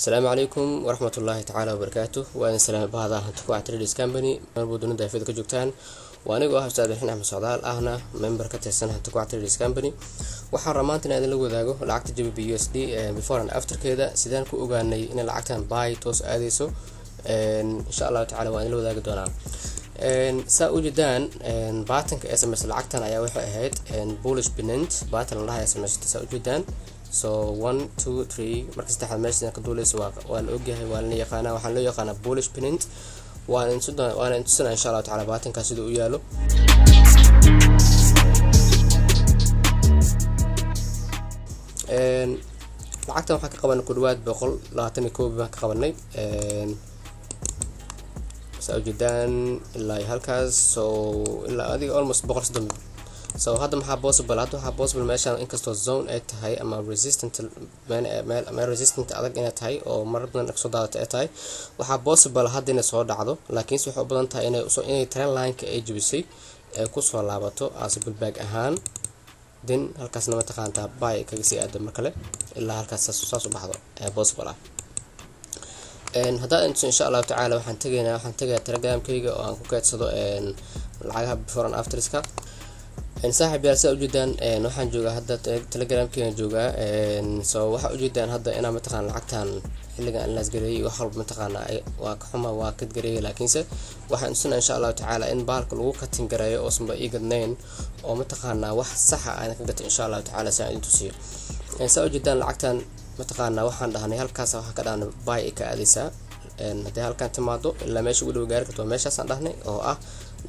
Asalaamu calaykum waraxmat ullaahi tacaala wabarakaatu. Waa idin salaamay bahda Hanti Kuwac Traders Company, marbu dunida afeed ka joogtaan. Waa anigoo ah Ustaad Bixin Axmed Socdaal, ahna member ka tirsan Hanti Kuwac Traders Company. Waxaan rabaa maanta inaan idinla wadaago lacagta GBP USD before and afterkeeda. Sidaan ku ogaanay inay lacagtan buy toos aadeyso, insha Allahu tacala waan idinla wadaagi doonaa. Saa ujeedaan, patternka sms lacagtan ayaa waxay ahayd bullish pennant pattern la dhahay samaysatay, saa ujeedaan. So one, two, three, marka saddexaad meesha ka duuleysa waa la ogyahay, waa la yaqaanaa, waxaan loo yaqaanaa bullish pennant. Waana intusana insha Allahu tacala patternkaas siduu u yaalo. Lacagtan waxaan ka qabanay ku dhawaad 121 baan ka qabanay, saa ujeedaan, ilaa iyo halkaas. So ilaa adiga almost 130. So hadda maxaa possible? Hadda waxaa possible meeshaan, inkastoo zone ay tahay ama resistant, meel resistant adag inay tahay oo marar badan kasoo daadata ay tahay, waxaa possible hadda inay soo dhacdo. Laakiinse waxay u badan tahay inay trend line-ka ay jebisay ay kusoo laabato as pullback ahaan, then halkaasna mataqaantaa buy kaga sii aado mar kale ilaa halkaas saas u baxdo ayaa possible ah. Haddaa intuso insha Allahu tacaala, waxaan tegayaa Telegramkayga oo aan ku keydsado lacagaha before and afterska. Saaxiib yaal, saa ujeedaan, waxaan joogaa hadda Telegramkaygan joogaa. So waxaa ujeedaan hadda inaa mataqaana lacagtan xilligan analyse gareeyay, wax walba mataqaana waa ka xuma, waa kad gareeyay. Laakiinse waxaan tusina insha Allahu tacaala in baalka lagu cutting gareeyo oosanba ii gadnayn oo mataqaanaa wax saxa aan ka gato insha Allahu tacaala, si aan idin tusiyo. Saa ujeedaan, lacagtan mataqaanaa waxaan dhahnay halkaas, waxaan ka dhahnay buy ay ka aadeysaa haddii halkan timaado ilaa meesha ugu dhow gaari karto. Waa meeshaasaan dhahnay oo ah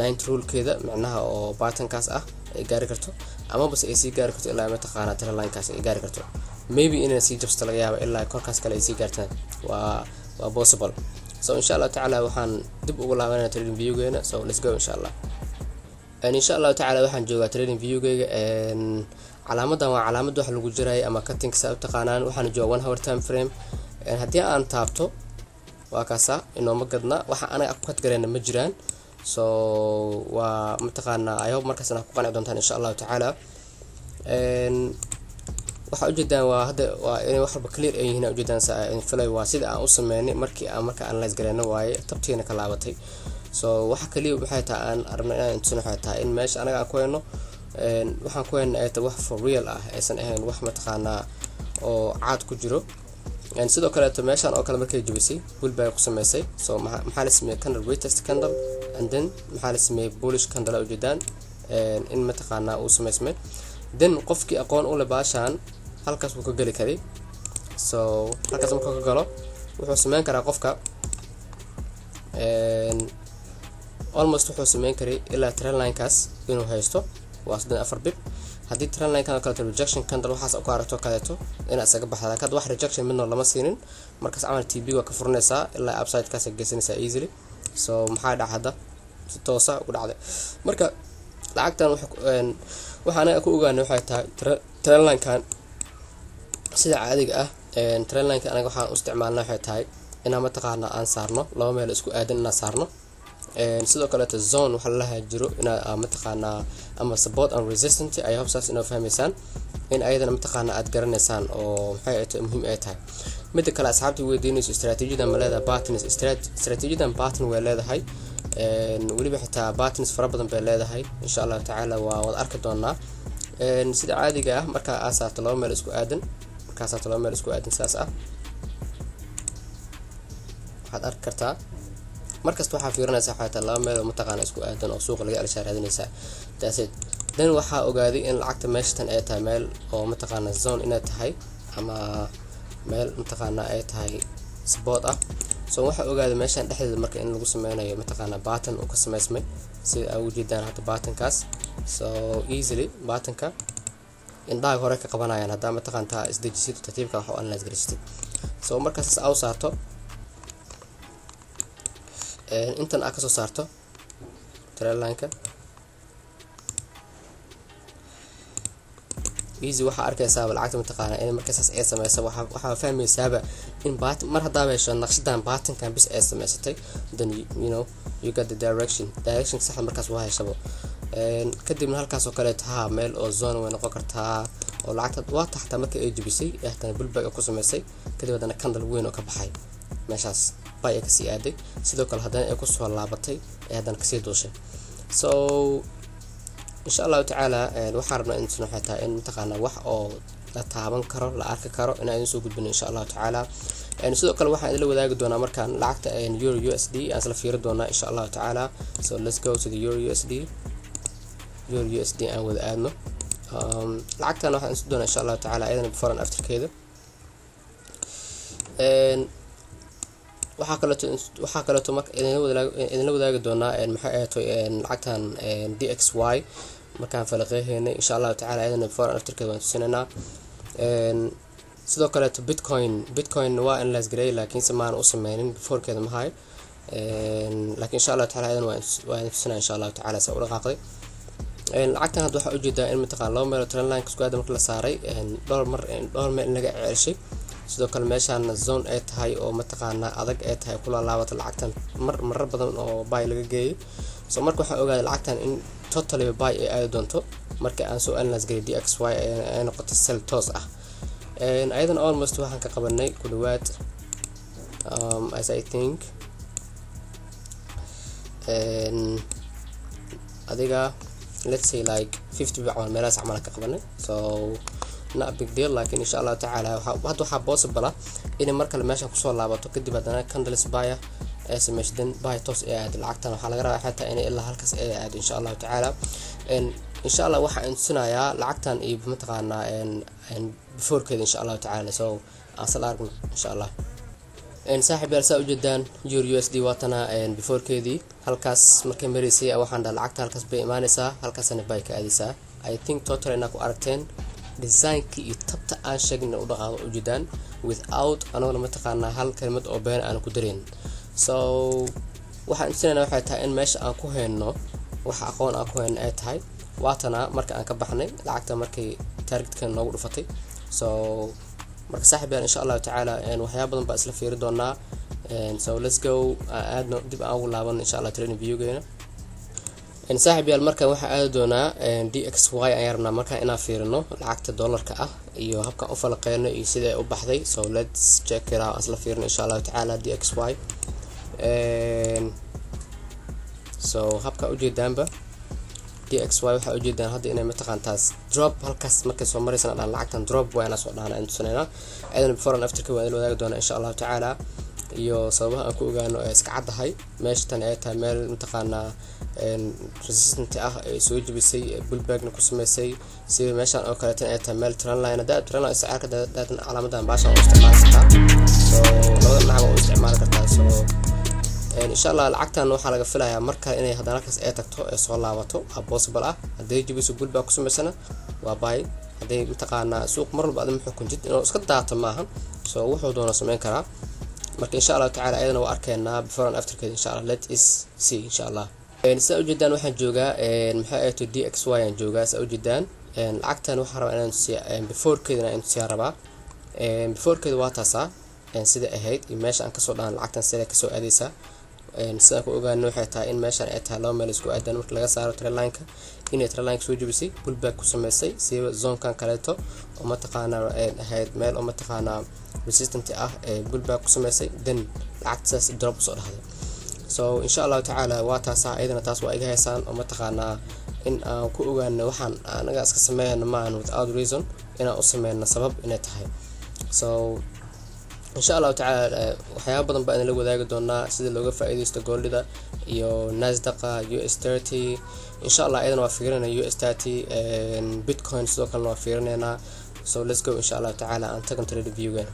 ninth rulekeeda, micnaha oo patternkaas ah ay gaari karto, ama base ay sii gaari karto ilaa mataqaanaa trendlinekaas ay gaari karto. Maybe inay sii jabsato laga yaaba, ilaa korkaas kale ay sii gaartaan waa possible. So insha Allahu tacaala waxaan dib ugu laabanayna trading viewgeena. So let's go insha Allah. Insha Allahu tacaala waxaan joogaa trading viewgeyga. Calaamadan waa calaamad wax lagu jiray ama cutting saa u taqaanaan. Waxaan joogaa 1 hour time frame. Haddii aan taabto, waa kaasa, inooma gadna. Waxa anaga ku cut gareyna ma jiraan. So waa mataqaanaa, I hope markaas inaad ku qanci doontaan insha Allahu tacaala. Waxaa ujeedaan waa hadda waa inay wax walba clear ay yihiin ujeedaan filay. Waa sida aan u sameynay markii aan marka analyze gareyno waaye, tabtiina ka laabatay. So waxa kaliya waxay tahay aan rabno inaan tusino waxay tahay in meesha anaga aan ku hayno, waxaan ku hayno ay tahay wax for real ah, aysan ahayn wax mataqaanaa oo caad ku jiro. Sidoo kaleeto meeshaan oo kale markay jebisay, pullback ku sameysay. So maxaa la sameeyey? Candle retest candle, and then maxaa la sameeyey? Bullish candle ujeedaan in mataqaanaa uu sameysmay. Then qofkii aqoon u leh baashaan halkaas wuu ka geli karay. So halkaas markuu ka galo, wuxuu sameyn karaa qofka almost wuxuu sameyn karay ilaa trendlinekaas inuu haysto, waa 34 pip. Haddii trendlinekan oo kaleeto rejection candle waxaas ku aragto kaleeto, inaad isaga baxda. Hadda wax rejection midna lama siinin. Markaas camal TP waa ka furanaysaa, ilaa upsidekaas geysanaysaa easily. So maxaa dhaca? Hadda si toosa ugu dhacday. Marka lacagtan waxaa anaga ku ogaanay waxay tahay trendlinekan. Sida caadiga ah, trendlineka anaga waxaan u isticmaalna waxay tahay inaan mataqaana aan saarno laba meel isku aadan inaan saarno. Sidoo kaleeto zone waxa lalahaa jiro inaa mataqaanaa ama support and resistance. I hope saas inaa fahmaysaan, in ayadana mataqaanaa aad garanaysaan oo maxay ay tahay muhiim ay tahay. Midda kale, asxaabta weydiinayso istaraatiijiyadan ma leedahay patterns? Istaraatiijiyadan pattern way leedahay, weliba xitaa patterns fara badan bay leedahay. Insha Allahu tacaala waa wad arki doonaa. Sida caadiga ah, marka aad saarto laba meel isku aadan, markaa saarto laba meel isku aadan saas ah, waxaad arki kartaa markasta waxaa fiirinaysaa waxay tahay laba meel oo mataqaana isku aadan oo suuqa laga alishaa raadinaysaa. That's it. Then waxaa ogaaday in lacagta meeshatan ay tahay meel oo mataqaana zone inay tahay ama meel mataqaana ay tahay support ah. So waxaa ogaaday meeshan dhexdeeda marka in lagu sameynayo mataqaana pattern uu ka sameysmay, sida aa ujeedaan hadda patternkaas. So easily patternka indhaha hore ka qabanayaan haddaa mataqaantaa isdejisid, tartiibka wax u analyze gareysatid. So markaas aa u saarto, intan aa kasoo saarto trendlineka, easy waxaa arkaysaaba lacagta mataqaana in marka saas ay sameysa. Waxaa fahmaysaaba in mar haddaaba hesho naqshadan, patternkan bis ay sameysatay, then you know you got the direction, direction saxda markaas waa heshabo. Kadibna halkaas oo kaleeto haa meel oo zone way noqon kartaa. Oo lacagta waa taxtaa markii ay jebisay ee haddana pullback ku sameysay, kadib haddana candle weyn oo ka baxay meeshaas buy ay kasii aaday. Sidoo kale haddana ay kusoo laabatay ee haddana kasii duushay. So insha Allahu tacaala waxaan rabnaa in waxay tahay in mataqaanaa wax oo la taaban karo, la arki karo inaan idin soo gudbino insha Allahu tacaala. Sidoo kale waxaan idinla wadaagi doonaa markaan lacagta euro USD aan isla fiiri doonaa insha Allahu tacaala. So let's go to the euro USD. Euro USD aan wada aadno. Lacagtan waxaan isu doonaa insha Allahu tacaala ayadana before and afterkeeda. Waxaa kaleeto marka idinla wadaagi doonaa, maxay ahayto, lacagtan DXY markaan falaqeyhaynay insha Allahu tacaala, ayadana before and afterkeeda waan tusinaynaa. Sidoo kaleeto Bitcoin waa analyze gareeyay, laakiinse maan u sameynin beforekeeda ma hayo, laakiin insha Allahu tacaala ayadana waa idin tusinaa insha Allahu tacaala sa u dhaqaaqday lacagtan. Hadda waxaa ujeedaa in mataqaan laba meel oo trend line isku aada marka la saaray, dhowr mar, dhowr meel in laga celshay. Sidoo kale meeshaana zone ay tahay oo mataqaanaa adag ay tahay kula laabata lacagtan mar marar badan oo buy laga geeyay. So marka waxaan ogaaday lacagtan in totally buy ay aadi doonto marka aan soo analyze garay DXY ay noqoto sell toos ah. Ayadana almost waxaan ka qabanay ku dhawaad, as I think, adiga let's say like 50 pip camal, meelahaas camal ka qabanay. So not a big deal, laakiin insha Allahu tacaala hadda waxaa possible ah inay mar kale meesha kusoo laabato, kadib haddana candles buy ay sameyso, then buy toos ee aado. Lacagtan waxaa laga rabaa xitaa inay ilaa halkaas ay aado insha Allahu tacaala. Insha Allah waxaan tusinayaa lacagtan iyo mataqaanaa beforekeeda insha Allahu tacaala. So aan sal aragno insha Allah. Saaxiib yaal, saa ujeedaan, euro USD waatana beforekeedii. Halkaas markay maraysay waxaan dhaha lacagta halkaas bay imaanaysaa, halkaasna bay ka aadaysaa. I think total inaa ku aragteen designkii iyo tabta aan sheegna u dhaqaaqo ujeedaan, without anagona mataqaanaa hal kelimad oo been aan ku dareyn. So waxaan tusinayna waxay tahay in meesha aan ku hayno waxa aqoon aan ku hayno ay tahay. Waatana marka aan ka baxnay lacagta markay targetkan noogu dhufatay. So marka saaxiib yaal, insha Allahu tacaala waxyaaba badan baa isla fiiri doonaa. So let's go, aadno dib aan ugu laabano insha Allah trading viewgeena. Saaxiib yaal, markan waxaa aadi doonaa DXY ayaan rabnaa markaan inaan fiirino lacagta dollarka ah iyo habkaan u falaqeyno iyo sida ay u baxday. So let's check it out, isla fiirino insha Allahu tacaala DXY. So habka ujeedaanba DXY waxaa ujeedaan hadda inay mataqaantaas drop halkaas markay soo maraysana dhaan lacagtan drop waa inaa soo dhahna in tusaneynaa. Ayadana before and afterka waan ila wadaagi doonaa insha Allahu tacaala iyo sababaha aan ku ogaano ee iska caddahay meesha tan ay tahay meel mataqaanaa resistant ah ee soo jebisay, pullbackna ku sameysay, sida meeshan oo kaleetan ay tahay meel trendline. Haddaa trendline isticmaal daatan calaamadan baashan u isticmaali kartaa. So labada dhinac waa u isticmaali kartaa. So insha Allah lacagtan waxaa laga filayaa mar kale inay haddana halkaas ay tagto ee soo laabato aa possible ah. Hadday jebiso, pullback ku sameysana, waa buy. Hadday mataqaanaa suuq mar walba adama xukuntid inuu iska daato maahan, so wuxuu doono sameyn karaa. Marka insha Allahu tacala ayadana waa arkeynaa before and afterkeed insha Allah. Let us see insha Allah. Saa ujeedaan waxaan joogaa, maxay ahayto, DXY aan joogaa. Saa ujeedaan lacagtan waxaan rabaa inaan tusiya beforekeeda, inaan tusiyaa rabaa. Beforekeeda waa taasaa sida ahayd iyo meesha aan kasoo dhahan lacagtan sida kasoo aadaysaa. Sidaan ku ogaano waxay tahay in meeshan ay tahay laba meel isku aadan marka laga saaro trendline-ka, inay trendline soo jebisay, pullback ku sameysay, siba zonekan kaleeto oo mataqaanaa ahayd meel oo mataqaanaa resistant ah ee pullback ku sameysay, then lacagta saas drop usoo dhahday. So insha Allahu tacaala waa taasaa iyadana, taas waa iga heysaan oo mataqaanaa in aan ku ogaano waxaan anaga iska sameeyana maahan without reason, inaan u sameyno sabab inay tahay. So insha Allahu tacaala waxyaaba badan baa idinla wadaagi doonaa sida looga faa-iideysto goldida iyo Nasdaqa, US 30 insha Allah ayadana waa fiirinayna, US 30, Bitcoin sidoo kalena waa fiirineynaa. So let's go, insha Allahu tacaala aan tagan trade viewgeena.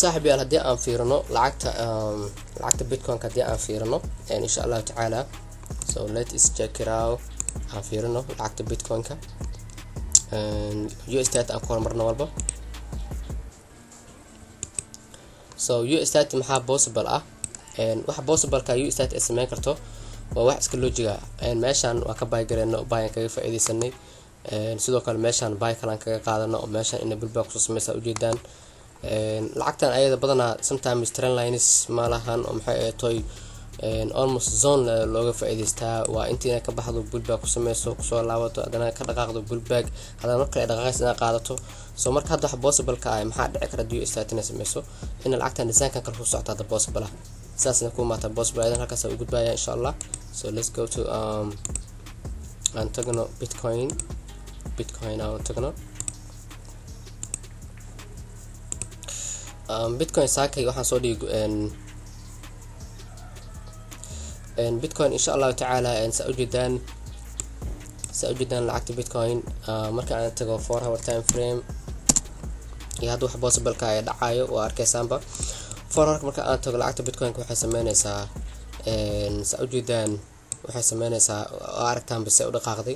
Saaxib yaal, haddii aan fiirino lacagta Bitcoinka, haddii aan fiirino insha Allahu tacaala, so let us check it out. Aan fiirino lacagta Bitcoinka, US 30 aan ku horumarno walba. So US 30 maxaa possible ah? Waxa possibleka US 30 ay sameyn karto waa wax iska logic ah. Meeshan waa ka buy gareyno, buy aan kaga faa-iideysanay. Sidoo kale meeshan buy kalaan kaga qaadano oo meeshan inay pullback kusoo sameysa ujeedaan. Lacagtan ayada badanaa sometimes trend lines ma lahan oo maxay toy Almost zone looga faa'iidaystaa waa intii inay ka baxdo, pullback ku sameyso, kusoo laabato, haddana ka dhaqaaqdo, pullback, haddana mar kale ay dhaqaaqaysa inaad qaadato. So marka hadda waxa possible ka ah, maxaa dhici kara haddii US 30 inay sameyso? In lacagtan designkan kale ku socota hadda possible ah, sidaasna ku imaata possible. Ayadan halkaas u gudbaya, insha Allah. So let's go to aan tagno Bitcoin. Bitcoin aan tagno. Bitcoin saakay waxaan soo dhigay Bitcoin, insha Allahu tacaala. Saa ujeedaan lacagta Bitcoin, marka aan tago 4 hour time frame iyo hadda wax possible-ka ee dhacayo waa arkaysaanba. 4 hour marka aan tago, lacagta Bitcoin waxay sameyneysaa, saa ujeedaan, waxay sameyneysaa oo aragtaanba se u dhaqaaqday.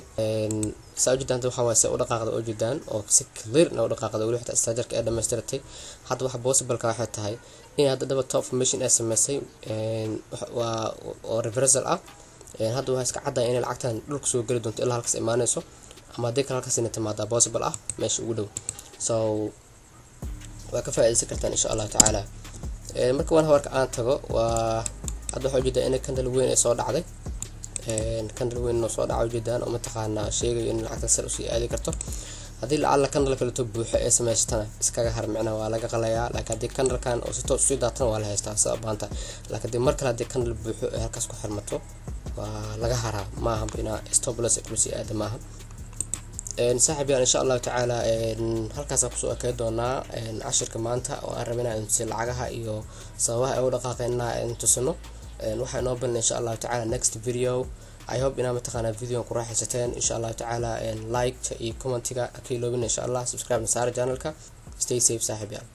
Saa ujeedaan waxa waaye se u dhaqaaqday oo ujeedaan oo si clear na u dhaqaaqday, weli xitaa structure-ka ee dhammaystiratay. Hadda waxa possible-ka waxay tahay in hadda double top formation ay sameysay, waa oo reversal ah. Hadda waxaa iska caddahay inay lacagtan dhulka soo geli doonto ilaa halkaas imaaneyso, ama haddii kale halkaas inay timaadaa possible ah, meesha ugu dhow. So waa ka faa'iidaysan kartaan, insha Allahu tacaala. Marka 1 hourka aan tago, waa hadda waxaa ujeedaa inay candle weyn ay soo dhacday, candle weyn oo soo dhaca ujeedaan oo mataqaanaa sheegayo in lacagtan sar usii aadi karto. Haddii lacalla candle kaleto buuxo ee samaysatana, iskaga har, micnaha waa laga qalayaa. Laakiin haddii candlekan oo si toos usii daatana, waa la haystaa sida baanta. Laakiin haddii mar kale haddii candle buuxo ee halkaas ku xirmato, waa laga haraa, maaha inaa stop loss ay kula sii aada maaha. Saaxiib yaal, insha Allahu tacaala halkaasaan kusoo ekey doonaa cashirka maanta oo aan rabay inaan tusiyo lacagaha iyo sababaha ay u dhaqaaqeen inaan tusino. Waxaa inoo balna, insha Allahu tacaala, next video. I hope inaa mataqaanaa video ku raaxaysateen, insha Allahu tacaala. Like iyo commentiga ka iloobina, insha Allah. Subscribe na saara channelka. Stay safe, saaxiib yaal.